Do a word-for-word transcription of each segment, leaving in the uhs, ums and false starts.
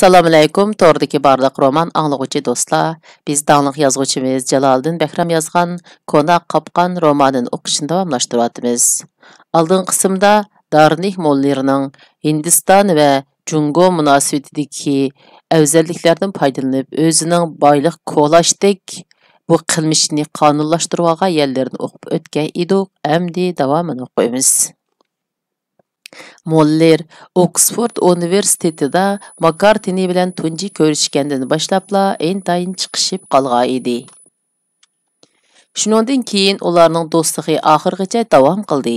ئەسسالامۇئەلەيكۇم، توردىكى بارلىق رومان ئاڭلىغۇچى دوستلار. بىز داڭلىق يازغۇچىمىز جالالىدىن بەھرام يازغان كونا قاپقان رومانىنى ئوقۇشنى داۋاملاشتۇرۇۋاتىمىز. ئالدىنقى قىسىمدا دارنىك موللېرنىڭ ھىندىستان ۋە جۇڭگو مۇناسىۋىتىدىكى ئەۋزەللىكلەردىن پايدىلىنىپ، ئۆزىنىڭ بايلىق كولاشتەك بۇ قىلمىشىنى قانۇنلاشتۇرۇۋالغان يەرلىرىنى ئوقۇپ ئۆتكەن ئىدۇق. ئەمدى داۋامىنى ئوقۇيمىز. موللېر ئوكسفورد ئۇنىۋېرسىتېتىدا ماكارتىنى بىلەن تۇنجى كۆرۈشكەندىن باشلاپلا ئىنتايىن چىقىشىپ قالغان ئىدى. شۇنىڭدىن كېيىن ئۇلارنىڭ دوستلۇقى ئاخىرغىچە داۋام قىلدى.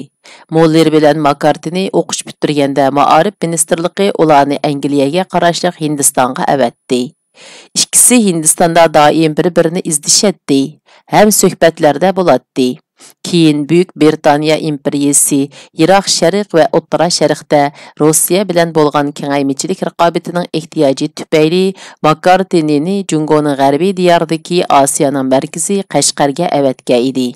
موللېر بىلەن ماكارتىنى ئوقۇش پۈتتۈرگەندە، مائارىپ مىنىستىرلىقى ئۇلارنى ئەنگلىيەگە قاراشلىق ھىندىستانغا ئەۋەتتى. ئىككىسى ھىندىستاندا دائىم بىر-بىرىنى ئىزدىشەتتى ھەم سۆھبەتلەردە بولاتتى. كېيىن بۈيۈك بىرىتانىيە ئىمپېرىيىسى يىراق شەرق ۋە ئوتتۇرا شەرقتە روسىيە بىلەن بولغان كېڭەيمىچىلىك رىقابىتىنىڭ ئېھتىياجى تۈپەيلى ماكارتىنىنى جۇڭگونىڭ غەربىي دىيارىدىكى ئاسىيانىڭ مەركىزى قەشقەرگە ئەۋەتكەن ئىدى.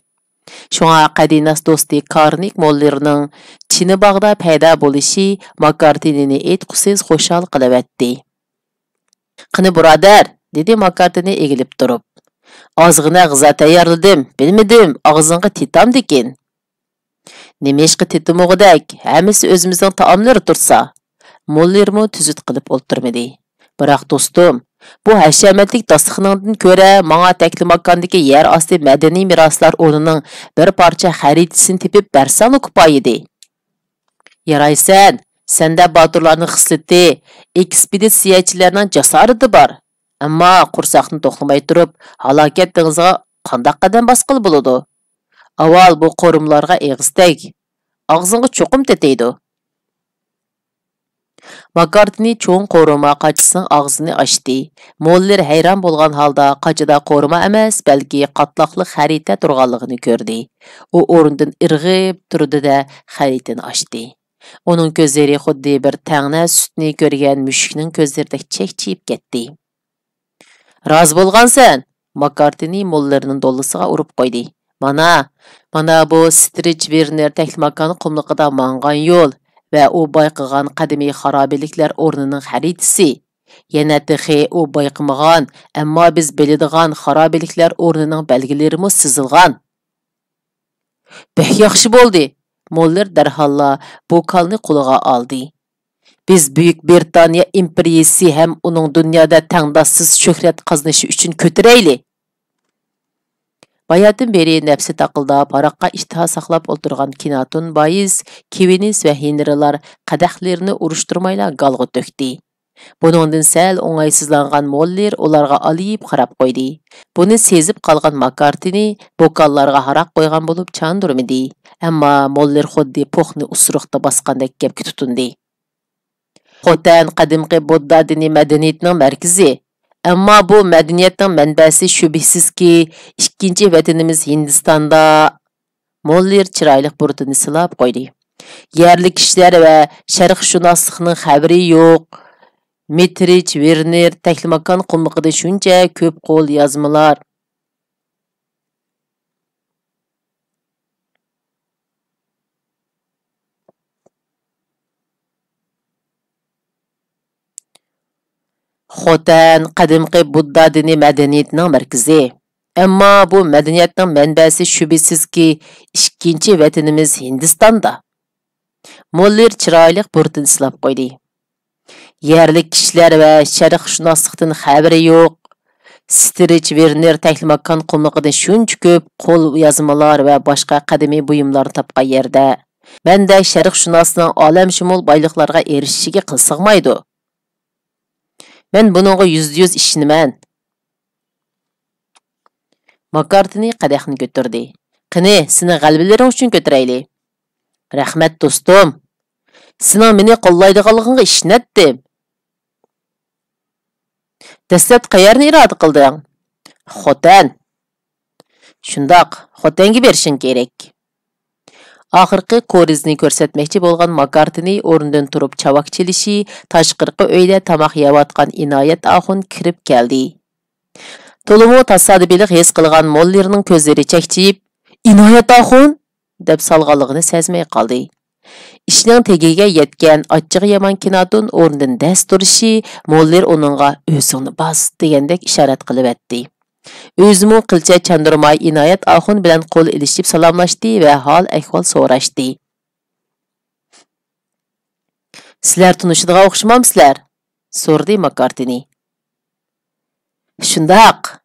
شۇڭا قەدىناس دوستى كارنېگى موللېرنىڭ چىنىباغدا پەيدا بولۇشى ماكارتىنىنى ئېيتقۇسىز خۇشال قىلىۋەتتى. «قېنى، بۇرادەر»، دېدى ماكارتىنى ئېگىلىپ تۇرۇپ. «ئازغىنە غىزا تەييارلىدىم، بىلمىدىم، ئاغزىڭغا تېتامدىكىن.» «نېمىشقا تېتىمىغۇدەك، ھەممىسى ئۆزىمىزنىڭ تائاملىرى تۇرسا.» موللېرمۇ تۈزۈت قىلىپ ئولتۇرمىدى. «بىراق، دوستۇم، بۇ ھەشەمەتلىك داستىخىنىڭدىن كۆرە ماڭا تەكلىماكاندىكى يەر ئاستى مەدەنىي مىراسلار ئورنىنىڭ بىر پارچە خەرىتىسىنى تېپىپ بەرسەڭلا كۇپايىدى.» «يارايسەن، سەندە باتۇرلارنىڭ خىسلىتى، ئېكسپېدىتسىيەچىلەرنىڭ جاسارىتى بار. ئەمما قورساقنى توقلىماي تۇرۇپ، ھالاكەت دېڭىزىغا قانداق قەدەم باسقىلى بولىدۇ؟ ئاۋۋال بۇ قورۇمىلارغا ئېغىز تەگ. ئاغزىڭغا چوقۇم تېتەيدۇ.» ماكارتنى چوڭ قورۇما قاچىسىنىڭ ئاغزىنى ئاچتى. موللېر ھەيران بولغان ھالدا قاچىدا قورۇما ئەمەس، بەلكى قاتلاقلىق خەرىتە تۇرغانلىقىنى كۆردى. ئۇ ئورنىدىن ئىرغىپ تۇردى-دە، خەرىتىنى ئاچتى. ئۇنىڭ كۆزلىرى خۇددى بىر تەڭنە سۈتنى كۆرگەن مۈشۈكنىڭ كۆزلىرىدەك چەكچىيىپ كەتتى. «رازى بولغانسەن!» ماكارتنى موللېرنىڭ دوللىسىغا ئۇرۇپ قويدى. «مانا، مانا بۇ سترىچ ۋېرنېر تەكلىماكان قۇملۇقىدا ماڭغان يول ۋە ئۇ بايقىغان قەدىمىي خارابىلىكلەر ئورنىنىڭ خەرىتىسى. يەنە تېخى ئۇ بايقىمىغان، ئەمما بىز بىلىدىغان خارابىلىكلەر ئورنىنىڭ بەلگىلىرىمۇ سىزىلغان.» «بەك ياخشى بولدى!» موللېر دەرھاللا بوكالنى قولىغا ئالدى. «بىز بۈيۈك بىرىتانىيە ئىمپېرىيىسى ھەم ئۇنىڭ دۇنيادا تەڭداشسىز شۆھرەت قازىنىشى ئۈچۈن كۆتۈرەيلى!» باياتىن بېرى نەپسى تاقىلداپ، ھاراققا ئىشتىھا ساقلاپ ئولتۇرغان كېناتون بايىس، كىۋىنس ۋە ھېنرىلار قەدەھلىرىنى ئۇرۇشتۇرمايلا گالغا تۆكتى. بۇنىڭدىن سەل ئوڭايسىزلانغان موللېر ئۇلارغا ئالىيىپ قاراپ قويدى. بۇنى سېزىپ قالغان ماكارتنى بوكاللارغا ھاراق قويغان بولۇپ چاندۇرمىدى. ئەمما موللېر خۇددى پوخنى ئۇسرۇقتا باسقاندەك گەپكە تۇتۇندى. «خوتەن قەدىمكى بۇددا دىنىي مەدەنىيىتىنىڭ مەركىزى. ئەمما بۇ مەدەنىيەتنىڭ مەنبەسى شۈبھىسىزكى، ئىككىنچى ۋەتىنىمىز ھىندىستاندا.» موللېر چىرايلىق بۇرۇتىنى سىلاپ قويدى. «يەرلىك كىشىلەر ۋە شەرقشۇناسلىقنىڭ خەۋىرى يوق. مىترىچ ۋېرنېر تەكلىماكان قۇملۇقىدا شۇنچە كۆپ قول يازمىلار.» خوتەن قەدىمكى بۇددا دىنىي مەدەنىيىتىنىڭ مەركىزى. ئەمما بۇ مەدەنىيەتنىڭ مەنبەسى شۈبھىسىزكى، ئىككىنچى ۋەتىنىمىز ھىندىستاندا. موللېر چىرايلىق بۇرۇتىنى سىلاپ قويدى. يەرلىك كىشىلەر ۋە شەرقشۇناسلىقتىن خەۋىرى يوق. سترىچ ۋېرنېر تەكلىماكان قۇملۇقىدا شۇنچە كۆپ قول يازمىلار ۋە باشقا قەدىمىي بۇيۇملارنى تاپقان يەردە، مەندەك شەرقشۇناسنىڭ ئالەمشۇمۇل بايلىقلارغا ئېرىشىشىگە قىل سىغمايدۇ. مەن بۇنىڭغا يۈزدە يۈز ئىشىنىمەن. ماكارتنى قەدەھنى كۆتۈردى. قېنى، سېنىڭ غەلىبىلىرىڭ ئۈچۈن كۆتۈرەيلى. رەھمەت، دوستۇم. سېنىڭ مېنى قوللايدىغانلىقىڭغا ئىشىنەتتىم. دەسلەپتە قەيەرنى ئىرادە قىلدىڭ؟ خوتەن. شۇنداق، خوتەنگە بېرىشىڭ كېرەك. ئاخىرقى كورىزنى كۆرسەتمەكچى بولغان ماكارتنى ئورنىدىن تۇرۇپ چاۋاك چېلىشى، تاشقىرىقى ئۆيدە تاماق يەۋاتقان ئىنايەت ئاخۇن كىرىپ كەلدى. تولىمۇ تاسادىپىيلىق ھېس قىلغان موللېرنىڭ كۆزلىرى چەكچىيىپ، «ئىنايەت ئاخۇن!» دەپ سالغانلىقىنى سەزمەي قالدى. ئىشنىڭ تېگىگە يەتكەن ئاچچىقى يامان كىناتون ئورنىدىن دەس تۇرۇشى موللېر ئۇنىڭغا «ئۆزۈڭنى باس» دېگەندەك ئىشارەت قىلىۋەتتى. ئۆزىمۇ قىلچە چاندۇرماي ئىنايەت ئاخۇن بىلەن قول ئېلىشىپ سالاملاشتى ۋە ھال-ئەھۋال سوراشتى. «سىلەر تونۇشىدىغان ئوخشىمامسىلەر؟» سورىدى ماكارتىنى. «شۇنداق»،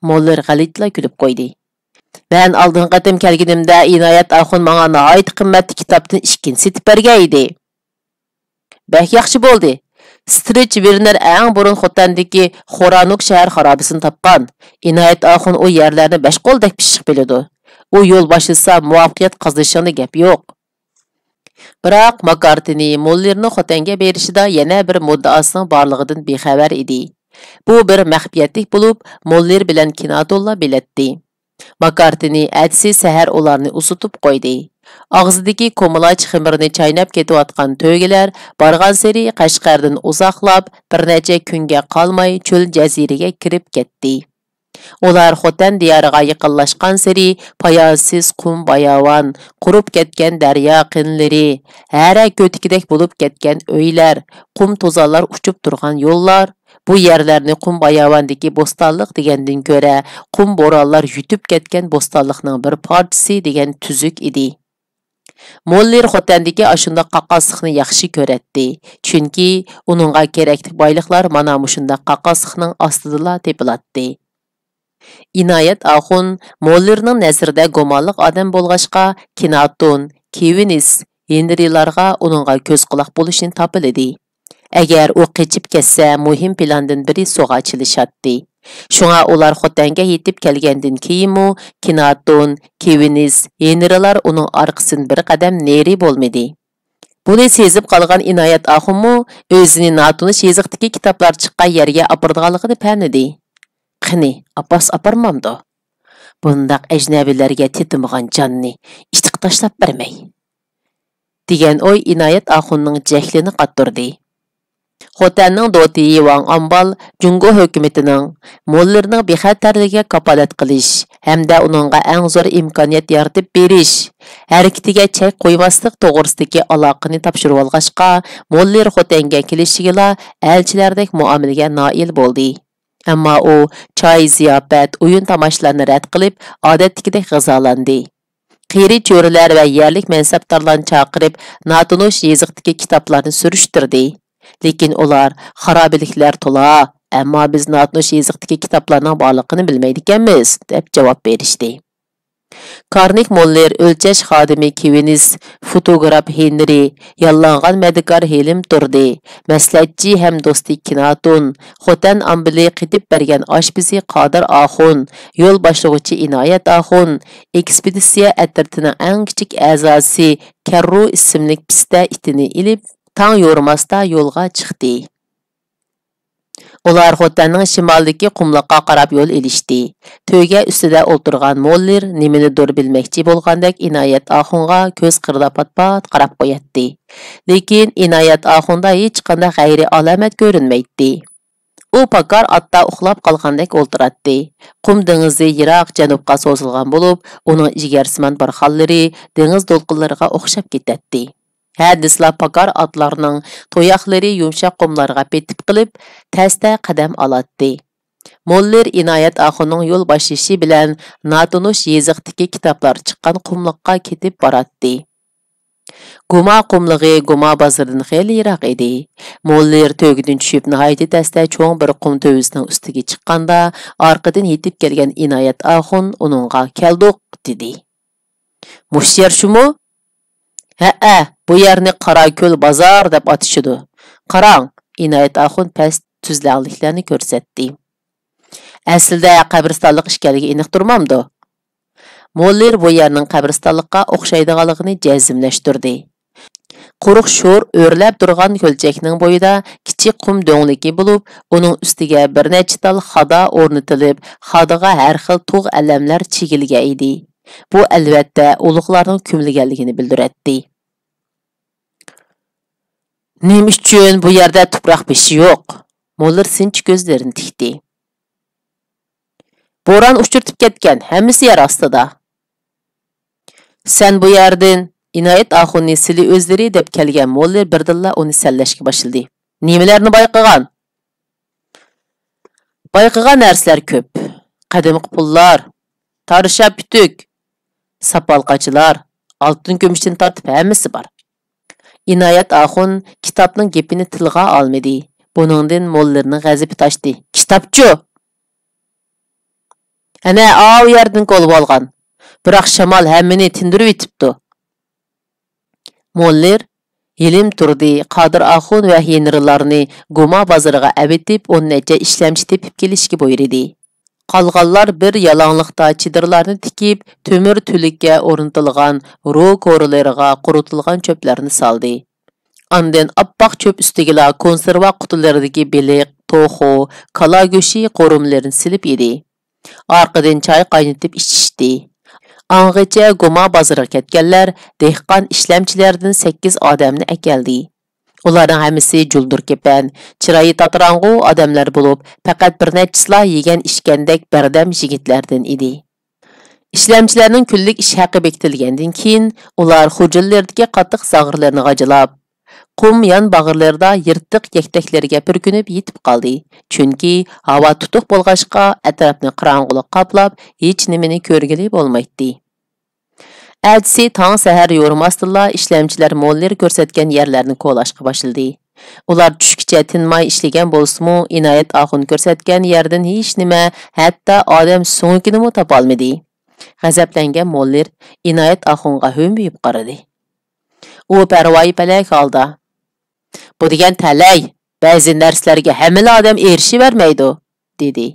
موللېر غەلىتىلا كۈلۈپ قويدى. «مەن ئالدىنقى قېتىم كەلگىنىمدە ئىنايەت ئاخۇن ماڭا ناھايىتى قىممەتلىك كىتابتىن ئىككىنچىسى سېتىپ بەرگەن ئىدى.» «بەك ياخشى بولدى. سترىچ ۋېرنېر ئەڭ بۇرۇن خوتەندىكى خورانوك شەھەر خارابىسىنى تاپقان. ئىنايەت ئاخۇن ئۇ يەرلەرنى بەش قولدەك پىششىق بىلىدۇ. ئۇ يول باشلىسا، مۇۋەپپەقىيەت قازىنىشىڭدا گەپ يوق.» بىراق ماكارتىنى موللېرنىڭ خوتەنگە بېرىشىدا يەنە بىر مۇددىئاسىنىڭ بارلىقىدىن بىخەۋەر ئىدى. بۇ بىر مەخپىيەتلىك بولۇپ، موللېر بىلەن كىناتونلا بىلەتتى. ماكارتىنى ئەتىسى سەھەر ئۇلارنى ئۇسسىتىپ قويدى. ئاغزىدىكى كومىلاچ خېمىرنى چايناپ كېتىۋاتقان تۆگىلەر بارغانسېرى قەشقەردىن ئۇزاقلاپ، بىر نەچچە كۈنگە قالماي چۆل جەزىرىگە كىرىپ كەتتى. ئۇلار خوتەن دىيارىغا يېقىنلاشقانسېرى پايانسىز قۇم باياۋان، قۇرۇپ كەتكەن دەريا قىنلىرى، ھەرە كۆتىكىدەك بولۇپ كەتكەن ئۆيلەر، قۇم توزانلار ئۇچۇپ تۇرغان يوللار، بۇ يەرلەرنى قۇم باياۋاندىكى بوستانلىق دېگەندىن كۆرە، قۇم بورانلار يۇتۇپ كەتكەن بوستانلىقنىڭ بىر پارچىسى دېگەن تۈزۈك ئىدى. موللېر خوتەندىكى ئاشۇنداق قاقاسلىقنى ياخشى كۆرەتتى، چۈنكى ئۇنىڭغا كېرەكلىك بايلىقلار مانا مۇشۇنداق قاقاسلىقنىڭ ئاستىدىلا تېپىلاتتى. ئىنايەت ئاخۇن موللېرنىڭ نەزىرىدە گۇمانلىق ئادەم بولغاچقا، كىناتون، كىۋىنس، ھېنرىلارغا ئۇنىڭغا كۆز-قۇلاق بولۇشنى تاپىلىدى. ئەگەر ئۇ قېچىپ كەتسە، مۇھىم پىلاندىن بىرى سۇغا چىلىشاتتى. شۇڭا ئۇلار خوتەنگە يېتىپ كەلگەندىن كېيىنمۇ كىناتون، كىۋىنس، ھېنرىلار ئۇنىڭ ئارقىسىدىن بىر قەدەم نېرى بولمىدى. بۇنى سېزىپ قالغان ئىنايەت ئاخۇنمۇ ئۆزىنى ناتونۇش يېزىقتىكى كىتابلار چىققان يەرگە ئاپىرىدىغانلىقىنى پەملىدى. «قېنى، ئاپارسا ئاپارمامدۇ؟ بۇنداق ئەجنەبىيلەرگە تېتىمىغان جاننى ئىتقا تاشلاپ بەرمەي.» دېگەن ئوي ئىنايەت ئاخۇننىڭ جەھلىنى قاتتۇردى. خوتەننىڭ دوتىيى ۋاڭ ئامبال جۇڭگو ھۆكۈمىتىنىڭ موللېرنىڭ بىخەتەرلىكىگە كاپالەت قىلىش ھەمدە ئۇنىڭغا ئەڭ زور ئىمكانىيەت يارىتىپ بېرىش، ھەرىكىتىگە چەك قويماسلىق توغرىسىدىكى ئالاقىنى تاپشۇرۇۋالغاچقا، موللېر خوتەنگە كېلىشىگىلا ئەلچىلەردەك مۇئامىلىگە نائىل بولدى. ئەمما ئۇ چاي-زىياپەت، ئويۇن-تاماشىلارنى رەت قىلىپ، ئادەتتىكىدەك غىزالاندى. قېرى چۆرىلەر ۋە يەرلىك مەنسەپدارلارنى چاقىرىپ، ناتونۇش يېزىقتىكى كىتابلارنى سۈرۈشتۈردى. لېكىن ئۇلار، «خارابىلىكلەر تولا، ئەمما بىز ناتونۇش يېزىقتىكى كىتابلارنىڭ بارلىقىنى بىلمەيدىكەنمىز» دەپ جاۋاب بېرىشتى. كارنېگى موللېر، ئۆلچەش خادىمى كىۋىنس، فوتوگراف ھېنرى، ياللانغان مەدىكار ھېلىم تۇردى، مەسلىھەتچى ھەم دوستى كىناتون، خوتەن ئامبىلى قېتىپ بەرگەن ئاشپىزى قادىر ئاخۇن، يول باشلىغۇچى ئىنايەت ئاخۇن، ئېكسپېدىتسىيە ئەترىتىنىڭ ئەڭ كىچىك ئەزاسى كەررۇ ئىسىملىك پىستە ئىتىنى ئېلىپ، تاڭ يورۇماستا يولغا چىقتى. ئۇلار خوتەننىڭ شىمالىدىكى قۇملۇققا قاراپ يول ئېلىشتى. تۆگە ئۈستىدە ئولتۇرغان موللېر نېمىنىدۇر بىلمەكچى بولغاندەك ئىنايەت ئاخۇنغا كۆز قىرىدا پات-پات قاراپ قوياتتى. لېكىن ئىنايەت ئاخۇندا ھېچقانداق غەيرىي ئالامەت كۆرۈنمەيتتى. ئۇ پاكار ئاتتا ئۇخلاپ قالغاندەك ئولتۇراتتى. قۇم دېڭىزى يىراق جەنۇبقا سوزۇلغان بولۇپ، ئۇنىڭ جىگەرسىمان بارخانلىرى دېڭىز دولقۇنلىرىغا ئوخشاپ كېتەتتى. ھە دېسىلا پاكار ئاتلارنىڭ تۇياقلىرى يۇمشاق قۇملارغا پېتىپ قېلىپ، تەستە قەدەم ئالاتتى. موللېر ئىنايەت ئاخۇننىڭ يول باشلىشى بىلەن ناتونۇش يېزىقتىكى كىتابلار چىققان قۇملۇققا كېتىپ باراتتى. گۇما قۇملۇقى گۇما بازىرىدىن خېلى يىراق ئىدى. موللېر تۆگىدىن چۈشۈپ، ناھايىتى تەستە چوڭ بىر قۇم تۆۋىسىنىڭ ئۈستىگە چىققاندا، ئارقىدىن يېتىپ كەلگەن ئىنايەت ئاخۇن ئۇنىڭغا «كەلدۇق» دېدى. «مۇشۇ يەر شۇمۇ؟» «ھەئە، بۇ يەرنى قاراكۆل بازار دەپ ئاتىشىدۇ. قاراڭ»، ئىنايەت ئاخۇن پەس تۈزلەڭلىكلەرنى كۆرسەتتى. «ئەسلىدە قەبرىستانلىق ئىكەنلىكى ئېنىق تۇرمامدۇ؟» موللېر بۇ يەرنىڭ قەبرىستانلىققا ئوخشايدىغانلىقىنى جەزملەشتۈردى. قۇرۇق شور ئۆرلەپ تۇرغان كۆلچەكنىڭ بويىدا كىچىك قۇم دۆڭلۈكى بولۇپ، ئۇنىڭ ئۈستىگە بىر نەچچە تال خادا ئورنىتىلىپ، خادىغا ھەر خىل تۇغ ئەلەملەر چىگىلگەن ئىدى. بۇ، ئەلۋەتتە، ئۇلۇغلارنىڭ كۆمۈلگەنلىكىنى بىلدۈرەتتى. «نېمە ئۈچۈن بۇ يەردە تۇپراق بېشى يوق؟» موللېر سىنچى كۆزلىرىنى تىكتى. «بوران ئۇچۇرتۇپ كەتكەن، ھەممىسى يەر ئاستىدا.» «سەن بۇ يەردىن ئىنايەت ئاخۇننى سىلى ئۆزلىرى دەپ كەلگەن موللېر بىردىنلا ئۇنى سەنلەشكە باشلىدى. نېمىلەرنى بايقىغان؟ بايقىغان نەرسىلەر كۆپ. قەدىمكى پۇللار، تارشا پۈتۈك، ساپال قاچىلار، ئالتۇن كۈمۈشتىن تارتىپ ھەممىسى بار. ئىنايەت ئاخۇن كىتابنىڭ گېپىنى تىلغا ئالمىدى. بۇنىڭدىن موللېرنىڭ غەزىپى تاشتى. كىتابچۇ! ئەنە ئاۋۇ يەردىن كولىۋالغان. بىراق شامال ھەممىنى تىندۇرۇۋېتىپتۇ. موللېر ھېلىم تۇردى، قادىر ئاخۇن ۋە ھېنرىلارنى گۇما بازىرىغا ئەۋېتىپ، ئون نەچچە ئىشلەمچى تېپىپ كېلىشكە بۇيرۇدى. قالغانلار بىر يالاڭلىقتا چېدىرلارنى تىكىپ، تۆمۈر تۈلۈككە ئورنىتىلغان رو كورلىرىغا قۇرۇتۇلغان چۆپلەرنى سالدى. ئاندىن ئاپئاق چۆپ ئۈستىگىلا كونسېرۋا قۇتىلىرىدىكى بېلىق، توخۇ، كالا گۆشى قورۇمىلىرىنى سېلىپ يېدى. ئارقىدىن چاي قاينىتىپ ئىچىشتى. ئاڭغىچە گۇما بازىرىغا كەتكەنلەر دېھقان ئىشلەمچىلەردىن سەككىز ئادەمنى ئەكەلدى. ئۇلارنىڭ ھەممىسى جۇلدۇر كېپەن، چىرايى تاتىراڭغۇ ئادەملەر بولۇپ، پەقەت بىر نەچچىسىلا يېگەن-ئىچكەندەك بەردەم يىگىتلەردىن ئىدى. ئىشلەمچىلەرنىڭ كۈنلۈك ئىش ھەققى بېكىتىلگەندىن كېيىن، ئۇلار خۇجۇنلىرىدىكى قاتتىق زاغرىلىرىنى غاجىلاپ، قۇم يان باغرىلىرىدا يىرتىق يەكتەكلىرىگە پۈركىنىپ يېتىپ قالدى. چۈنكى ھاۋا تۇتۇق بولغاچقا، ئەتراپنى قاراڭغۇلۇق قاپلاپ، ھېچنېمىنى كۆرگىلى بولمايتتى. ئەتىسى تاڭ سەھەر يورۇماستىنلا ئىشلەمچىلەر موللېر كۆرسەتكەن يەرلەرنى كولاشقا باشلىدى. ئۇلار چۈشكىچە تىنماي ئىشلىگەن بولسىمۇ، ئىنايەت ئاخۇن كۆرسەتكەن يەردىن ھېچنېمە، ھەتتا ئادەم سۆڭىكىنىمۇ تاپالمىدى. غەزەپلەنگەن موللېر ئىنايەت ئاخۇنغا ھۆمپىيىپ قارىدى. ئۇ پەرۋايى پەلەك ھالدا، «بۇ دېگەن تەلەي، بەزى نەرسىلەرگە ھەممىلا ئادەم ئېرىشىۋەرمەيدۇ» دېدى.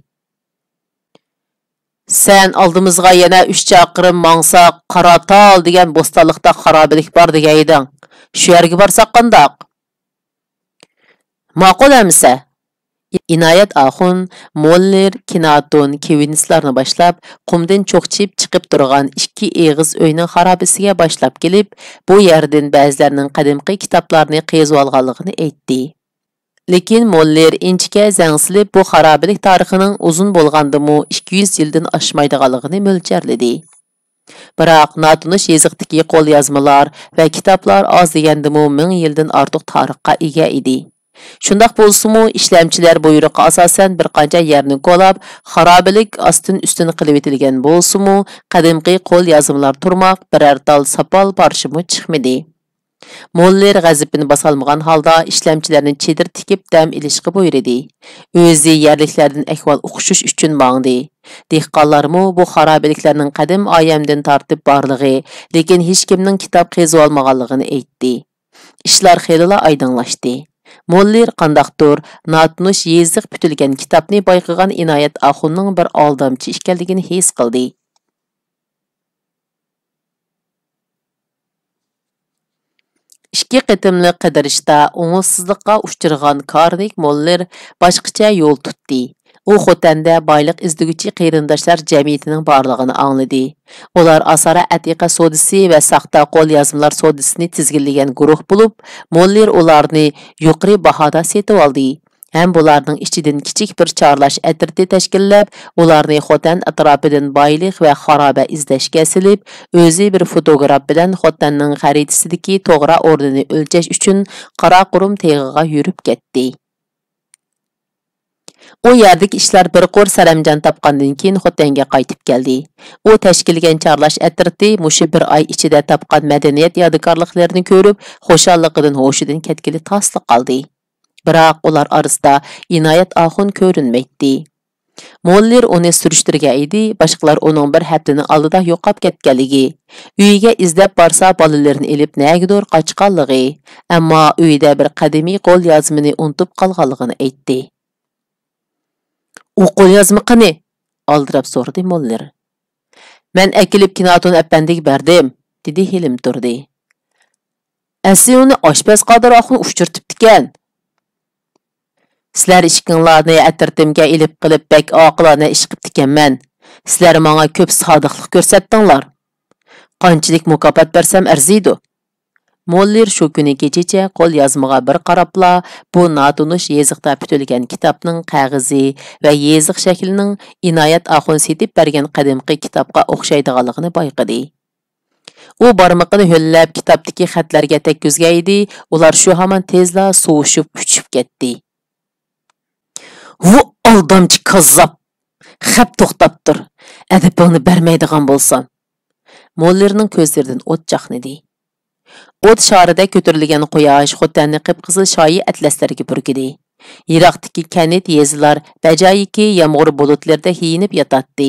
«سەن ئالدىمىزغا يەنە ئۈچ چاقىرىم ماڭساق، قاراتال دېگەن بوستانلىقتا خارابىلىك بار دېگەن ئىدىڭ. شۇ يەرگە بارساق قانداق؟» «ماقۇل ئەمىسە.» ئىنايەت ئاخۇن، موللېر، كىناتون، كېۋىنسلارنى باشلاپ، قۇمدىن چوقچىيىپ چىقىپ تۇرغان ئىككى ئېغىز ئۆينىڭ خارابىسىگە باشلاپ كېلىپ، بۇ يەردىن بەزىلەرنىڭ قەدىمكى كىتابلارنى قېزىۋالغانلىقىنى ئېيتتى. لېكىن موللېر ئىنچىكە زەڭ سېلىپ، بۇ خارابىلىك تارىخىنىڭ ئۇزۇن بولغاندىمۇ ئىككى يۈز يىلدىن ئاشمايدىغانلىقىنى مۆلچەرلىدى. بىراق ناتونۇش يېزىقتىكى قوليازمىلار ۋە كىتابلار ئاز دېگەندىمۇ مىڭ يىلدىن ئارتۇق تارىخقا ئىگە ئىدى. شۇنداق بولسىمۇ، ئىشلەمچىلەر بۇيرۇققا ئاساسەن بىر قانچە يەرنى كولاپ، خارابىلىك ئاستىن-ئۈستۈن قىلىۋېتىلگەن بولسىمۇ، قەدىمكى قوليازمىلار تۇرماق بىرەر تال ساپال پارچىمۇ چىقمىدى. موللېر غەزىپىنى باسالمىغان ھالدا ئىشلەمچىلەرنى چېدىر تىكىپ دەم ئېلىشقا بۇيرۇدى. ئۆزى يەرلىكلەردىن ئەھۋال ئۇقۇشۇش ئۈچۈن ماڭدى. دېھقانلارمۇ بۇ خارابىلىكلەرنىڭ قەدىم ئايەمدىن تارتىپ بارلىقى، لېكىن ھېچكىمنىڭ كىتاب قېزىۋالمىغانلىقىنى ئېيتتى. ئىشلار خېلىلا ئايدىڭلاشتى. موللېر قانداقتۇر ناتونۇش يېزىق پۈتۈلگەن كىتابنى بايقىغان ئىنايەت ئاخۇننىڭ بىر ئالدامچى ئىكەنلىكىنى ھېس قىلدى. ئىككى قېتىملىق قىدىرىشتا ئوڭۇشسىزلىققا ئۇچرىغان كارنېگى موللېر باشقىچە يول تۇتتى. ئۇ خوتەندە بايلىق ئىزدىگۈچى قېرىنداشلار جەمئىيىتىنىڭ بارلىقىنى ئاڭلىدى. ئۇلار ئاسارە ئەتىقە سودىسى ۋە ساختا قوليازمىلار سودىسىنى تىزگىنلىگەن گۇرۇھ بولۇپ، موللېر ئۇلارنى يۇقىرى باھادا سېتىۋالدى. ھەم بۇلارنىڭ ئىچىدىن كىچىك بىر چارلاش ئەترىتى تەشكىللەپ، ئۇلارنى خوتەن ئەتراپىدىن بايلىق ۋە خارابە ئىزدەشكە سېلىپ، ئۆزى بىر فوتوگراف بىلەن خوتەننىڭ خەرىتىسىدىكى توغرا ئورنىنى ئۆلچەش ئۈچۈن قاراقۇرۇم تېغىغا يۈرۈپ كەتتى. ئۇ يەردىكى ئىشلار بىر قۇر سەرەمجان تاپقاندىن كېيىن خوتەنگە قايتىپ كەلدى. ئۇ تەشكىللىگەن چارلاش ئەترىتى مۇشۇ بىر ئاي ئىچىدە تاپقان مەدەنىيەت يادىكارلىقلىرىنى كۆرۈپ، خۇشاللىقىدىن ھوشىدىن كەتكىلى تاسلا قالدى. بىراق ئۇلار ئارىسىدا ئىنايەت ئاخۇن كۆرۈنمەيتتى. موللېر ئۇنى سۈرۈشتۈرگەن ئىدى، باشقىلار ئۇنىڭ بىر ھەپتىنىڭ ئالدىدا يوقاپ كەتكەنلىكى، ئۆيىگە ئىزدەپ بارسا بالىلىرىنى ئېلىپ نەگىدۇر قاچقانلىقى، ئەمما ئۆيىدە بىر قەدىمىي قوليازمىنى ئۇنتۇپ قالغانلىقىنى ئېيتتى. «ئۇ قوليازما قېنى؟» ئالدىراپ سورىدى موللېر. «مەن ئەكېلىپ كىناتون ئەپەندىگە بەردىم»، دېدى ھېلىم تۇردى. «ئەسلى ئۇنى ئاشپەز قادىر ئاخۇن ئۇچرىتىپتىكەن.» «سىلەر ئىككىڭلارنى ئەترىتىمگە ئېلىپ قېلىپ بەك ئاقىلانە ئىش قىپتىكەنمەن. سىلەر ماڭا كۆپ سادىقلىق كۆرسەتتىڭلار. قانچىلىك مۇكاپات بەرسەم ئەرزىيدۇ؟» موللېر شۇ كۈنى كېچىچە قوليازمىغا بىر قاراپلا، بۇ ناتونۇش يېزىقتا پۈتۈلگەن كىتابنىڭ قەغىزى ۋە يېزىق شەكلىنىڭ ئىنايەت ئاخۇن سېتىپ بەرگەن قەدىمكى كىتابقا ئوخشايدىغانلىقىنى بايقىدى. ئۇ بارمىقىنى ھۆللەپ، كىتابتىكى خەتلەرگە تەگكۈزگەن ئىدى، ئۇلار شۇ ھامان تېزلا سوۋۇشۇپ، ئۇچۇپ كەتتى. ۋۇ ئالدامچى كاززاپ! خەپ توختاپ تۇر، ئەدىپىڭنى بەرمەيدىغان بولسام! موللېرنىڭ كۆزلىرىدىن ئوت چاقنىدى. ئوت شارىدەك كۆتۈرۈلگەن قۇياش خوتەننى قىپقىزىل شايى ئەتلەسلەرگە بۈركىدى. يىراقتىكى كەنت، يېزىلار بەجايىكى يامغۇر بۇلۇتلىرىدا يېيىنىپ ياتاتتى.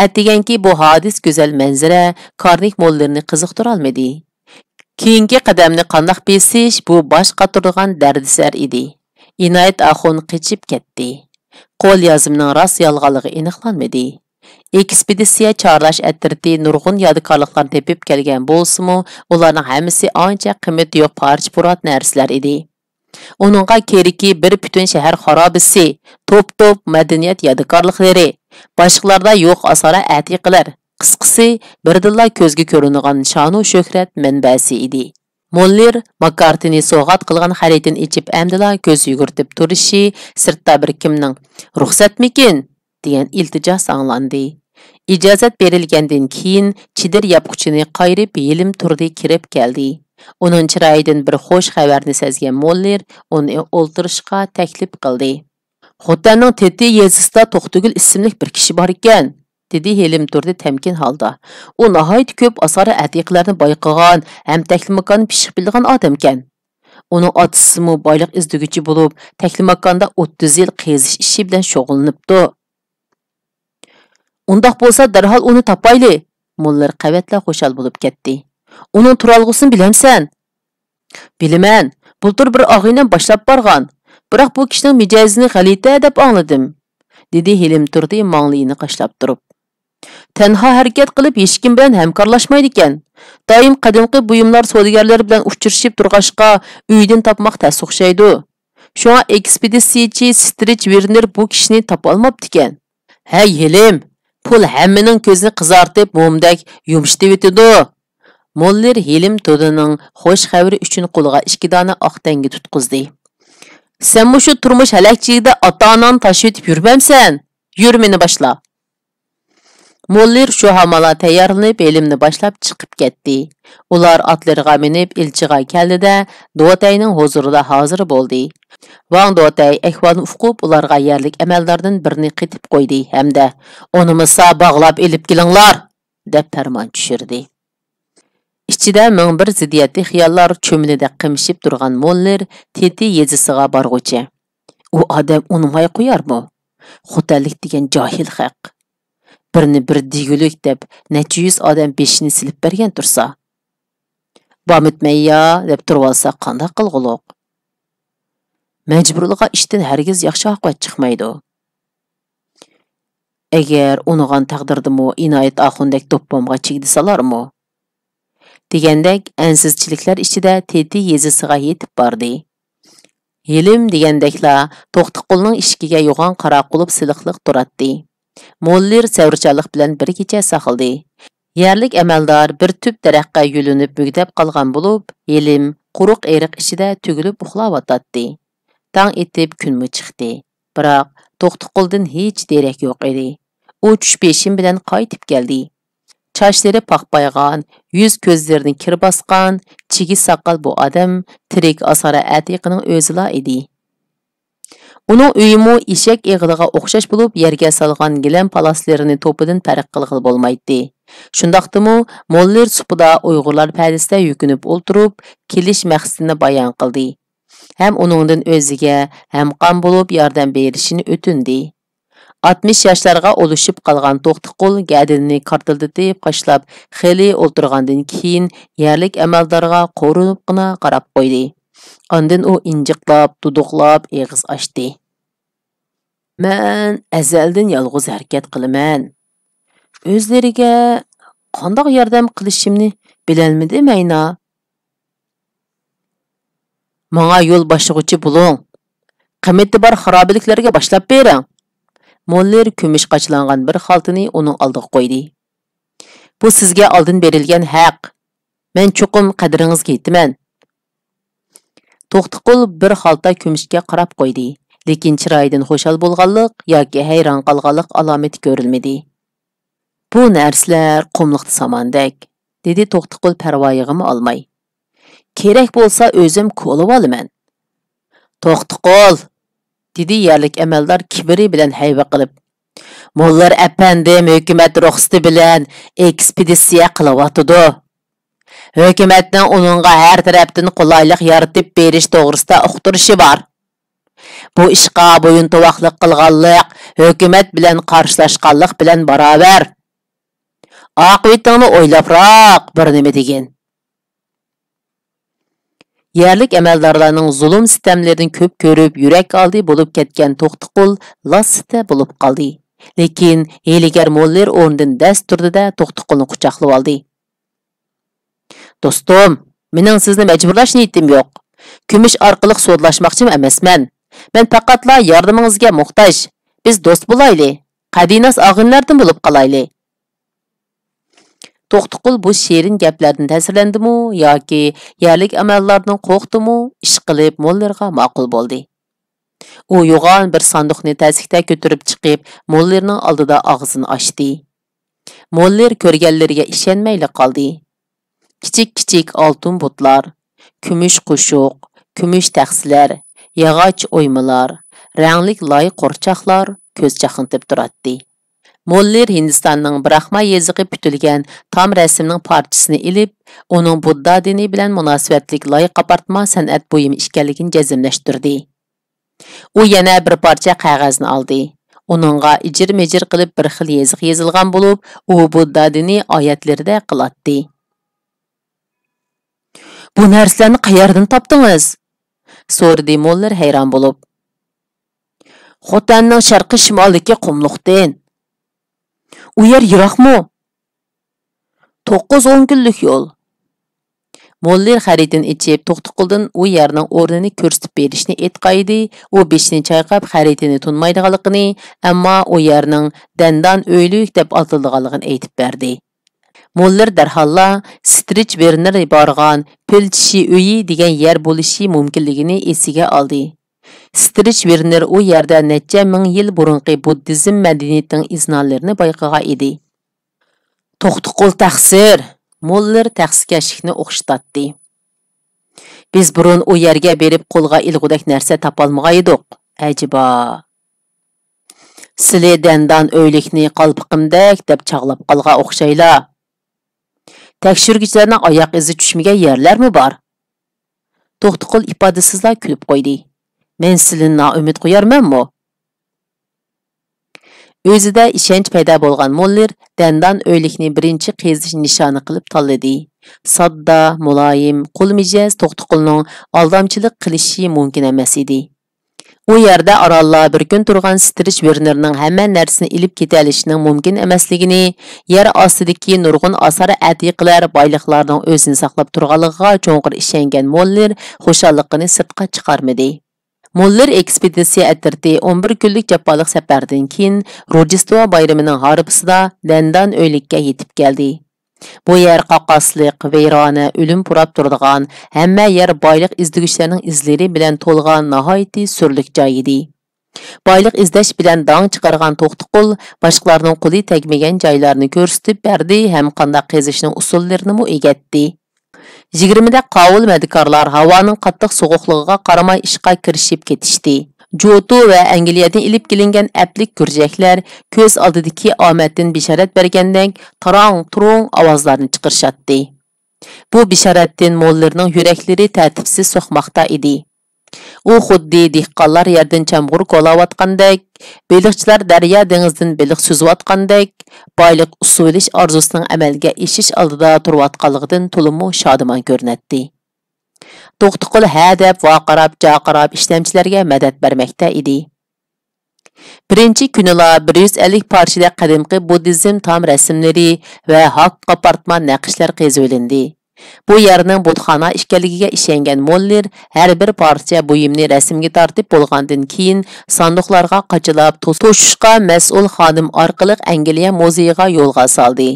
ئەتىگەنكى بۇ ھادىس گۈزەل مەنزىرە كارنىك موللېرنى قىزىقتۇرالمىدى. كېيىنكى قەدەمنى قانداق بېسىش، بۇ باش قاتۇرىدىغان دەردسەر ئىدى. ئىنايەت ئاخۇن قېچىپ كەتتى. قول يازمىنىڭ راست يالغانلىقى ئېنىقلانمىدى. ئېكسپېدىتسىيە چارلاش ئەترىتى نۇرغۇن يادىكارلىقلارنى تېپىپ كەلگەن بولسىمۇ، ئۇلارنىڭ ھەممىسى ئانچە قىممىتى يوق پارچە-پۇرات نەرسىلەر ئىدى. ئۇنىڭغا كېرىكى بىر پۈتۈن شەھەر خارابىسى، توپ-توپ مەدەنىيەت يادىكارلىقلىرى، باشقىلاردا يوق ئاسارە ئەتىقىلەر، قىسقىسى، بىردىنلا كۆزگە كۆرۈنىدىغان شانۇ شۆھرەت مەنبەسى ئىدى. موللېر ماككارتىنى سوۋغات قىلغان خەرىتىنى ئېچىپ ئەمدىلا كۆز يۈگۈرتۈپ تۇرۇشى سىرتتا بىر كىمنىڭ، «رۇخسەتمىكىن؟» دېگەن ئىلتىجاسى ئاڭلاندى. ئىجازەت بېرىلگەندىن كېيىن چېدىر ياپقۇچىنى قايرىپ ھېلىم تۇردى كىرىپ كەلدى. ئۇنىڭ چىرايىدىن بىر خوش خەۋەرنى سەزگەن موللېر ئۇنى ئولتۇرۇشقا تەكلىپ قىلدى. «خوتەننىڭ تېتى يېزىسىدا توختىگۈل ئىسىملىك بىر كىشى بار ئىكەن»، دېدى ھېلىم تۇردى تەمكىن ھالدا. «ئۇ ناھايىتى كۆپ ئاسارە ئەتىقىلەرنى بايقىغان ھەم تەكلىماكاننى پىششىق بىلىدىغان ئادەمكەن. ئۇنىڭ ئاتىسىمۇ بايلىق ئىزدىگۈچى بولۇپ، تەكلىماكاندا ئوتتۇز يىل قېزىش ئىشى بىلەن شۇغۇللىنىپتۇ.» «ئۇنداق بولسا دەرھال ئۇنى تاپايلى»، موللېر قەۋەتلا خۇشال بولۇپ كەتتى. «ئۇنىڭ تۇرالغۇسىنى بىلەمسەن؟» «بىلىمەن، بۇلتۇر بىر ئاغىنەم باشلاپ بارغان. بىراق بۇ كىشىنىڭ مىجەزىنى غەلىتە دەپ ئاڭلىدىم»، دېدى ھېلىم تۇردى ماڭلىيىنى قاشلاپ تۇرۇپ. «تەنھا ھەرىكەت قىلىپ، ھېچكىم بىلەن ھەمكارلاشمايدىكەن. دائىم قەدىمكى بۇيۇملار سودىگەرلىرى بىلەن ئۇچرىشىپ تۇرغاچقا، ئۆيدىن تاپماق تەس ئوخشايدۇ. شۇڭا ئېكسپېدىتسىيەچى سترىچ ۋېرنېر بۇ كىشىنى تاپالماپتىكەن.» «ھەي، ھېلىم، پۇل ھەممىنىڭ كۆزىنى قىزارتىپ، مومدەك يۇمشىتىۋېتىدۇ.» موللېر ھېلىم تۇردىنىڭ خوش خەۋىرى ئۈچۈن قولىغا ئىككى دانە ئاق تەڭگە تۇتقۇزدى. «سەن مۇشۇ تۇرمۇش ھەلەكچىلىكىدە ئاتا-ئاناڭنى تاشلىۋېتىپ يۈرمەمسەن؟ يۈر، مېنى باشلا.» موللېر شۇ ھامانلا تەييارلىنىپ، ھېلىمنى باشلاپ چىقىپ كەتتى. ئۇلار ئاتلىرىغا مىنىپ ئىلچىغا كەلدى-دە، دوتەينىڭ ھۇزۇرىدا ھازىر بولدى. ۋاڭ دوتەي ئەھۋالنى ئۇقۇپ، ئۇلارغا يەرلىك ئەمەلداردىن بىرنى قېتىپ قويدى ھەمدە، «ئۇنىمىسا باغلاپ ئېلىپ كېلىڭلار!» دەپ پەرمان چۈشۈردى. ئىچىدە مىڭ بىر زىددىيەتلىك خىياللار چۆمۈلىدەك قىمىشىپ تۇرغان موللېر تېتى يېزىسىغا بارغۇچە، «ئۇ ئادەم ئۇنىماي قويارمۇ؟ خوتەنلىك دېگەن جاھىل خەق. بىرنى بىر دېگۈلۈك دەپ، نەچچە يۈز ئادەم بېشىنى سېلىپ بەرگەن تۇرسا، بامۇتمەييا دەپ تۇرۇۋالسا قانداق قىلغۇلۇق؟ مەجبۇرلىغان ئىشتىن ھەرگىز ياخشى ئاقىۋەت چىقمايدۇ.» «ئەگەر ئۇنىغان تەقدىردىمۇ ئىنايەت ئاخۇندەك دوپپامغا چىگدە سالارمۇ؟» دېگەندەك ئەنسىزچىلىكلەر ئىچىدە تېتى يېزىسىغا يېتىپ باردى. ھېلىم دېگەندەكلا توختىقۇلنىڭ ئىشىكىگە يوغان قاراپ قۇلۇپ سېلىقلىق تۇراتتى. موللېر سەۋرچانلىق بىلەن بىر كېچە ساقلىدى. يەرلىك ئەمەلدار بىر تۈپ دەرەخكە يۆلىنىپ مۈگدەپ قالغان بولۇپ، ھېلىم قۇرۇق ئېرىق ئىچىدە تۈگۈلۈپ ئۇخلاۋاتاتتى. تاڭ ئېتىپ كۈنمۇ چىقتى. بىراق توختىقۇلدىن ھېچ دېرەك يوق ئىدى. ئۇ چۈش پېشىم بىلەن قايتىپ كەلدى. چاچلىرى پاقپايغان، يۈز-كۆزلىرىنى كىر باسقان، چىگىش ساقال بۇ ئادەم تىرىك ئاسارە ئەتىقىنىڭ ئۆزىلا ئىدى. ئۇنىڭ ئۆيىمۇ ئېشەك ئېغىلىغا ئوخشاش بولۇپ، يەرگە سالغان گىلەم پالاسلىرىنى توپىدىن پەرق قىلغىلى بولمايتتى. شۇنداقتىمۇ، موللېر سۇپىدا ئۇيغۇرلار پەدىسىدە يۈكۈنۈپ ئولتۇرۇپ، كېلىش مەقسىتىنى بايان قىلدى ھەم ئۇنىڭدىن ئۆزىگە ھەمقان بولۇپ ياردەم بېرىشىنى ئۆتۈندى. ئاتمىش ياشلارغا ئۇلىشىپ قالغان توختىقۇل گەدىنىنى كارتىلدىتىپ قاشلاپ خېلى ئولتۇرغاندىن كېيىن، يەرلىك ئەمەلدارغا قورۇنۇپقىنا قاراپ قويدى. ئاندىن ئۇ ئىنجىقلاپ، دۇدۇقلاپ ئېغىز ئاچتى. مەن ئەزەلدىن يالغۇز ھەرىكەت قىلىمەن. ئۆزلىرىگە قانداق ياردەم قىلىشىمنى بىلەلمىدىم ئەينا. ماڭا يول باشلىغۇچى بولۇڭ. قىممىتى بار خارابىلىكلەرگە باشلاپ بېرىڭ. موللېر كۈمۈش قاچىلانغان بىر خالتىنى ئۇنىڭ ئالدىغا قويدى. بۇ سىزگە ئالدىن بېرىلگەن ھەق. مەن چوقۇم قەدرىڭىزگە يېتىمەن. توختىقۇل بىر خالتا كۈمۈشكە قاراپ قويدى، لېكىن چىرايىدىن خۇشال بولغانلىق ياكى ھەيران قالغانلىق ئالامىتى كۆرۈلمىدى. بۇ نەرسىلەر قۇملۇقتا ساماندەك. دېدى توختىقۇل پەرۋايىغىمۇ ئالماي. كېرەك بولسا ئۆزۈم كولىۋالىمەن. توختىقۇل! دېدى يەرلىك ئەمەلدار كىبىرى بىلەن ھەيۋە قىلىپ. مۇللىر ئەپەندىم ھۆكۈمەت رۇخسىتى بىلەن ئېكسپېدىتسىيە قىلىۋاتىدۇ. ھۆكۈمەتنىڭ ئۇنىڭغا ھەر تەرەپتىن قولايلىق يارىتىپ بېرىش توغرىسىدا ئۇقتۇرۇشى بار. بۇ ئىشقا بويۇنتۇۋاقلىق قىلغانلىق ھۆكۈمەت بىلەن قارشىلاشقانلىق بىلەن باراۋەر. ئاقىۋىتىڭنى ئويلاپراق بىر نېمە دېگىن. يەرلىك ئەمەلدارلارنىڭ زۇلۇم-سىتەملىرىنى كۆپ كۆرۈپ، يۈرەك ئالدى بولۇپ كەتكەن توختىقۇل لاسسىتە بولۇپ قالدى. لېكىن ھىيلىگەر موللېر ئورنىدىن دەس تۇردى-دە، توختىقۇلنى قۇچاقلىۋالدى. دوستۇم، مېنىڭ سىزنى مەجبۇرلاش نىيىتىم يوق. كۈمۈش ئارقىلىق سودىلاشماقچىمۇ ئەمەسمەن. مەن پەقەتلا ياردىمىڭىزگە موھتاج. بىز دوست بولايلى. قەدىناس ئاغىنىلەردىن بولۇپ قالايلى. توختىقۇل بۇ شېرىن گەپلەردىن تەسىرلەندىمۇ ياكى يەرلىك ئەمەلداردىن قورقتىمۇ، ئىشقىلىپ موللېرغا ماقۇل بولدى. ئۇ يوغان بىر ساندۇقنى تەسىكتە كۆتۈرۈپ چىقىپ، موللېرنىڭ ئالدىدا ئاغزىنى ئاچتى. موللېر كۆرگەنلىرىگە ئىشەنمەيلا قالدى. كىچىك-كىچىك ئالتۇن بۇتلار، كۈمۈش قوشۇق، كۈمۈش تەخسىلەر، ياغاچ ئويمىلار، رەڭلىك لاي قورچاقلار كۆز چاقنىتىپ تۇراتتى. موللېر ھىندىستاننىڭ براخما يېزىقى پۈتۈلگەن تام رەسىمنىڭ پارچىسىنى ئېلىپ، ئۇنىڭ بۇددا دىنى بىلەن مۇناسىۋەتلىك لاي قاپارتما سەنئەت بۇيۇمى ئىكەنلىكىنى جەزملەشتۈردى. ئۇ يەنە بىر پارچە قەغەزنى ئالدى. ئۇنىڭغا ئىجىر-مىجىر قىلىپ بىر خىل يېزىق يېزىلغان بولۇپ، ئۇ بۇددا دىنى ئايەتلىرىدەك قىلاتتى. بۇ نەرسىلەرنى قەيەردىن تاپتىڭىز؟ سورىدى موللېر ھەيران بولۇپ. خوتەننىڭ شەرقىي شىمالىدىكى قۇملۇقتىن. ئۇ يەر يىراقمۇ؟ توققۇز-ئون كۈنلۈك يول. موللېر خەرىتىنى ئېچىپ، توختىقۇلدىن ئۇ يەرنىڭ ئورنىنى كۆرسىتىپ بېرىشنى ئېيتقانىدى، ئۇ بېشىنى چايقاپ، خەرىتىنى تونۇمايدىغانلىقىنى، ئەمما ئۇ يەرنىڭ دەندان ئۆيلۈك دەپ ئاتىلىدىغانلىقىنى ئېيتىپ بەردى. موللېر دەرھاللا سترىچ ۋېرنېر بارغان پىلچىشى ئۆيى دېگەن يەر بولۇشى مۇمكىنلىكىنى ئېسىگە ئالدى. سترىچ ۋېرنېر ئۇ يەردە نەچچە مىڭ يىل بۇرۇنقى بۇددىزم مەدەنىيىتىنىڭ ئىزنالىرىنى بايقىغان ئىدى. توختىقۇل تەقسىر! موللېر تەخسىكەشلىكنى ئوخشىتاتتى. بىز بۇرۇن ئۇ يەرگە بېرىپ قولغا ئېلىغۇدەك نەرسە تاپالمىغان ئىدۇق. ئەجەبا! سىلى دەندان ئۆيلۈكنى قالپىقىمدەك دەپ چاغلاپ قالغان ئوخشايلا. تەكشۈرگۈچىلەرنىڭ ئاياق ئىزى چۈشمىگەن يەرلەرمۇ بار. توختىقۇل ئىپادىسىزلا كۈلۈپ قويدى. مەن سىلىنى نائۈمىد قويارمەنمۇ؟ ئۆزىدە ئىشەنچ پەيدا بولغان موللېر دەندان ئۆيلۈكنى بىرىنچى قېزىش نىشانى قىلىپ تاللىدى. ساددا، مۇلايىم، قول مىجەز توختىقۇلنىڭ ئالدامچىلىق قىلىشى مۇمكىن ئەمەس ئىدى. ئۇ يەردە ئارانلا بىر كۈن تۇرغان سترىچ ۋېرنېرنىڭ ھەممە نەرسىنى ئېلىپ كېتەلىشىنىڭ مۇمكىن ئەمەسلىكىنى، يەر ئاستىدىكى نۇرغۇن ئاسار ئەتىقىلەر بايلىقلارنىڭ ئۆزىنى ساقلاپ تۇرغانلىقىغا چوڭقۇر ئىشەنگەن موللېر خۇشاللىقىنى سىرتقا چىقارمىدى. موللېر ئېكسپېدىتسىيە ئەترىتى ئون بىر كۈنلۈك جاپالىق سەپەردىن كېيىن، روژدېستۋا بايرىمىنىڭ ھارپىسىدا دەندان ئۆيلۈككە يېتىپ كەلدى. بۇ يەر قاقاسلىق، ۋەيرانە، ئۆلۈم پۇراپ تۇرىدىغان، ھەممە يەر بايلىق ئىزدىگۈچىلەرنىڭ ئىزلىرى بىلەن تولغان ناھايىتى سۈرلۈك جاي ئىدى. بايلىق ئىزدەش بىلەن داڭ چىقارغان توختىقۇل باشقىلارنىڭ قولى تەگمىگەن جايلارنى كۆرسىتىپ بەردى ھەم قانداق قېزىشنىڭ ئۇسۇللىرىنىمۇ ئۆگەتتى. يىگىرمىدەك قاۋۇل مەدىكارلار ھاۋانىڭ قاتتىق سوغۇقلۇقىغا قارىماي ئىشقا كىرىشىپ كېتىشتى. جوتۇ ۋە ئەنگلىيەدىن ئېلىپ كېلىنگەن ئەپلىك گۈرجەكلەر كۆز ئالدىدىكى ئامەتتىن بېشارەت بەرگەندەك تاراڭ-تۇرۇڭ ئاۋازلارنى چىقىرىشاتتى. بۇ بېشارەتتىن موللېرنىڭ يۈرەكلىرى تەرتىپسىز سوقماقتا ئىدى. ئۇ خۇددى دېھقانلار يەردىن چامغۇر كولاۋاتقاندەك، بېلىقچىلار دەريا دېڭىزدىن بېلىق سۈزۈۋاتقاندەك، بايلىق ئۇسۇۋېلىش ئارزۇسىنىڭ ئەمەلگە ئېشىش ئالدىدا تۇرۇۋاتقانلىقىدىن تولىمۇ شادىمان كۆرۈنەتتى. توختىقۇل ھە دەپ ۋارقىراپ-جارقىراپ ئىشلەمچىلەرگە مەدەت بەرمەكتە ئىدى. بىرىنچى كۈنىلا بىر يۈز ئەللىك پارچىدەك قەدىمكى بۇددىزم تام رەسىملىرى ۋە ھاك قاپارتما نەقىشلەر قېزىۋېلىندى. بۇ يەرنىڭ بۇتخانا ئىكەنلىكىگە ئىشەنگەن موللېر ھەر بىر پارچە بۇيۇمنى رەسىمگە تارتىپ بولغاندىن كېيىن، ساندۇقلارغا قاچىلاپ تو-، توشۇشقا مەسئۇل خانىم ئارقىلىق ئەنگلىيە مۇزېيىغا يولغا سالدى.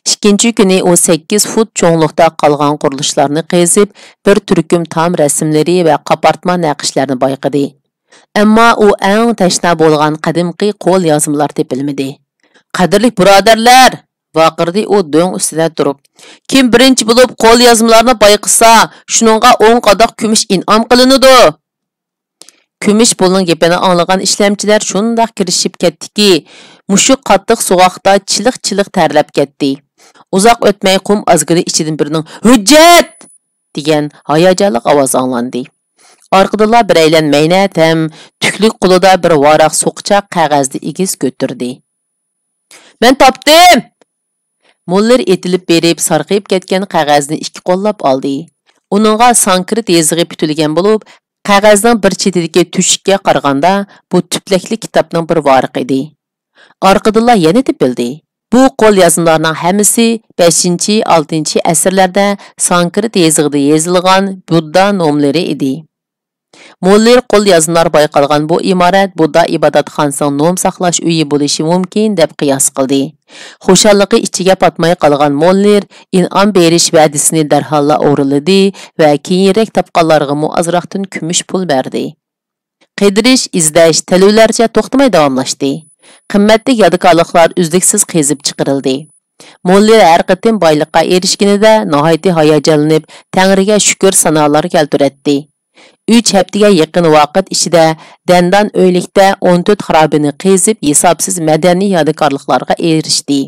ئىككىنچى كۈنى ئۇ سەككىز فۇت چوڭلۇقتا قالغان قۇرۇلۇشلارنى قېزىپ، بىر تۈركۈم تام رەسىملىرى ۋە قاپارتما نەقىشلەرنى بايقىدى. ئەمما ئۇ ئەڭ تەشنا بولغان قەدىمكى قول يازمىلار تېپىلمىدى. قەدىرلىك بۇرادەرلەر! ۋارقىرىدى ئۇ دۆڭ ئۈستىدە تۇرۇپ. كىم بىرىنچى بولۇپ قول يازمىلارنى بايقىسا، شۇنىڭغا ئون قاداق كۈمۈش ئىنئام قىلىنىدۇ. كۈمۈش پۇلنىڭ گېپىنى ئاڭلىغان ئىشلەمچىلەر شۇنداق كىرىشىپ كەتتىكى، مۇشۇ قاتتىق سوغۇقتا چىلىق-چىلىق تەرلەپ كەتتى. ئۇزاق ئۆتمەي قۇم ئازگىنى ئىچىدىن بىرىنىڭ «ھۆججەت!» دېگەن ھاياجانلىق ئاۋاز ئاڭلاندى. ئارقىدىنلا بىرەيلەن مەينەت ھەم تۈكلۈك قولىدا بىر ۋاراق سوقىچاق قەغەزنى ئېگىز كۆتۈردى. «مەن تاپتىم!» موللېر ئېتىلىپ بېرىپ، سارغىيىپ كەتكەن قەغەزنى ئىككى قوللاپ ئالدى. ئۇنىڭغا سانكرىت يېزىقى پۈتۈلگەن بولۇپ، قەغەزنىڭ بىر چېتىدىكى تۈشۈككە قارىغاندا، بۇ تۈپلەكلىك كىتابنىڭ بىر ۋارىقى ئىدى. ئارقىدىنلا يەنە تېپىلدى. بۇ قول يازمىلارنىڭ ھەممىسى بەشىنچى، ئالتىنچى ئەسىرلەردە سانكرىت يېزىقىدا يېزىلغان بۇددا نوملىرى ئىدى. موللېر قول يازمىلار بايقالغان بۇ ئىمارەت بۇددا ئىبادەتخانىسىنىڭ نوم ساقلاش ئۆيى بولۇشى مۇمكىن، دەپ قىياس قىلدى. خۇشاللىقى ئىچىگە پاتماي قالغان موللېر ئىنئام بېرىش ۋەدىسىنى دەرھاللا ئورۇنلىدى ۋە كېيىنرەك تاپقانلارغىمۇ ئازراقتىن كۈمۈش پۇل بەردى. قىدىرىش، ئىزدەش تەلۋىلەرچە توختىماي داۋاملاشتى. قىممەتلىك يادىكارلىقلار ئۈزلۈكسىز قېزىپ چىقىرىلدى. موللېر ھەر قېتىم بايلىققا ئېرىشكىنىدە ناھايىتى ھاياجانلىنىپ، تەڭرىگە شۈكۈر سانالار كەلتۈرەتتى. ئۈچ ھەپتىگە يېقىن ۋاقىت ئىچىدە دەندان ئۆيلۈكتە ئون تۆت خارابىنى قېزىپ، ھېسابسىز مەدەنىي يادىكارلىقلارغا ئېرىشتى.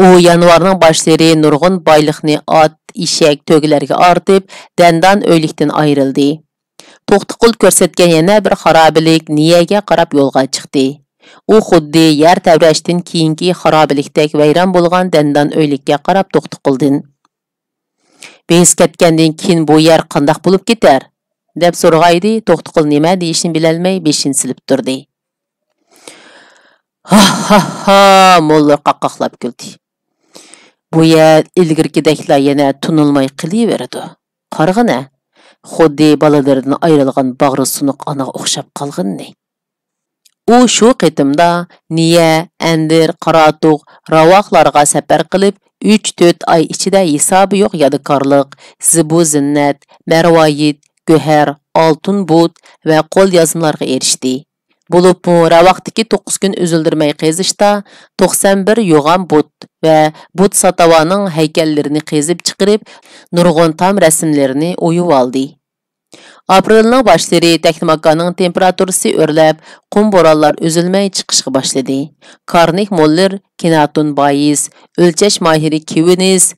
ئۇ يانۋارنىڭ باشلىرى نۇرغۇن بايلىقنى ئات، ئېشەك، تۆگىلەرگە ئارتىپ، دەندان ئۆيلۈكتىن ئايرىلدى. توختىقۇل كۆرسەتكەن يەنە بىر خارابىلىك نىيەگە قاراپ يولغا چىقتى. ئۇ خۇددى يەر تەۋرەشتىن كېيىنكى خارابىلىكتەك ۋەيران بولغان دەندان ئۆيلۈككە قاراپ توختىقۇلدىن: «بېسىپ كەتكەندىن كېيىن بۇ يەر قانداق بولۇپ كېتەر؟» دەپ سورىغانىدى، توختىقۇل نېمە دېيىشىنى بىلەلمەي بېشىنى سېلىپ تۇردى. «ھا، ھا، ھا!» موللېر قاقاقلاپ كۈلدى. «بۇ يەر ئىلگىرىكىدەكلا يەنە تونۇلماي قېلىۋېرىدۇ. قارىغىنە، خۇددى بالىلىرىدىن ئايرىلغان باغرى سۇنۇق ئانىغا ئوخشاپ قالغىنىنى.» ئۇ شۇ قېتىمدا نىيە، ئەندىر، قاراتۇغ، راۋاقلارغا سەپەر قىلىپ، ئۈچ تۆت ئاي ئىچىدە ھېسابى يوق يادىكارلىق، زىبۇ زىننەت، مەرۋايىت، گۆھەر، ئالتۇن بۇت ۋە قول يازمىلارغا ئېرىشتى. بولۇپمۇ راۋاقتىكى توققۇز كۈن ئۈزۈلدۈرمەي قېزىشتا توقسان بىر يوغان بۇت ۋە بۇت ساتاۋانىڭ ھەيكەللىرىنى قېزىپ چىقىرىپ، نۇرغۇن تام رەسىملىرىنى ئويۇۋالدى. ئاپرېلنىڭ باشلىرى تەكلىماكاننىڭ تېمپېراتۇرىسى ئۆرلەپ، قۇم بورانلار ئۈزۈلمەي چىقىشقا باشلىدى. كارنىك موللېر، كېناتون بايىس، ئۆلچەش ماھىرى كىۋىنس،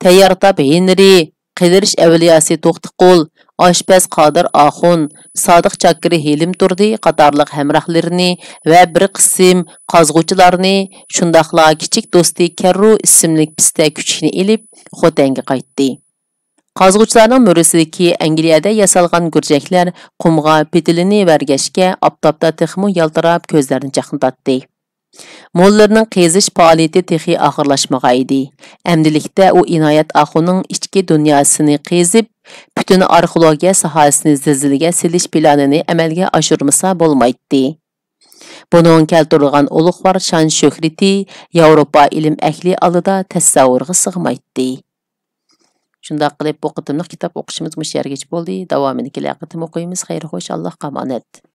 تەييارتاپ ھېنرى، قىدىرىش ئەۋلىياسى توختىقۇل، ئاشپەز قادىر ئاخۇن، سادىق چاكىرى ھېلىم تۇردى قاتارلىق ھەمراھلىرىنى ۋە بىر قىسىم قازغۇچىلارنى، شۇنداقلا كىچىك دوستى كەررۇ ئىسىملىك پىستە كۈچۈكنى ئېلىپ، خوتەنگە قايتتى. قازغۇچىلارنىڭ مۈرىسىدىكى ئەنگلىيەدە ياسالغان گۈرجەكلەر قۇمغا پېتىلىنىۋەرگەچكە، ئاپتاپتا تېخىمۇ يالتىراپ، كۆزلەرنى چاقنىتاتتى. موللېرنىڭ قېزىش پائالىيىتى تېخى ئاخىرلاشمىغانىدى. ئەمدىلىكتە ئۇ ئىنايەت ئاخۇننىڭ ئىچكى دۇنياسىنى قېزىپ، پۈتۈن ئارخېئولوگىيە ساھەسىنى زىلزىلىگە سېلىش پىلانىنى ئەمەلگە ئاشۇرمىسا بولمايتتى. بۇنىڭ كەلتۈرىدىغان ئۇلۇغۋار شان-شۆھرىتى ياۋروپا ئىلىم ئەھلى ئالدىدا تەسەۋۋۇرغا سىغمايتتى. شۇنداق قىلىپ، بۇ قېتىملىق كىتاب ئوقۇشىمىز مۇشۇ يەرگىچە بولدى. داۋامىنى كېلەر قېتىم ئوقۇيمىز. خەير خوش، ئاللاھقا ئامانەت.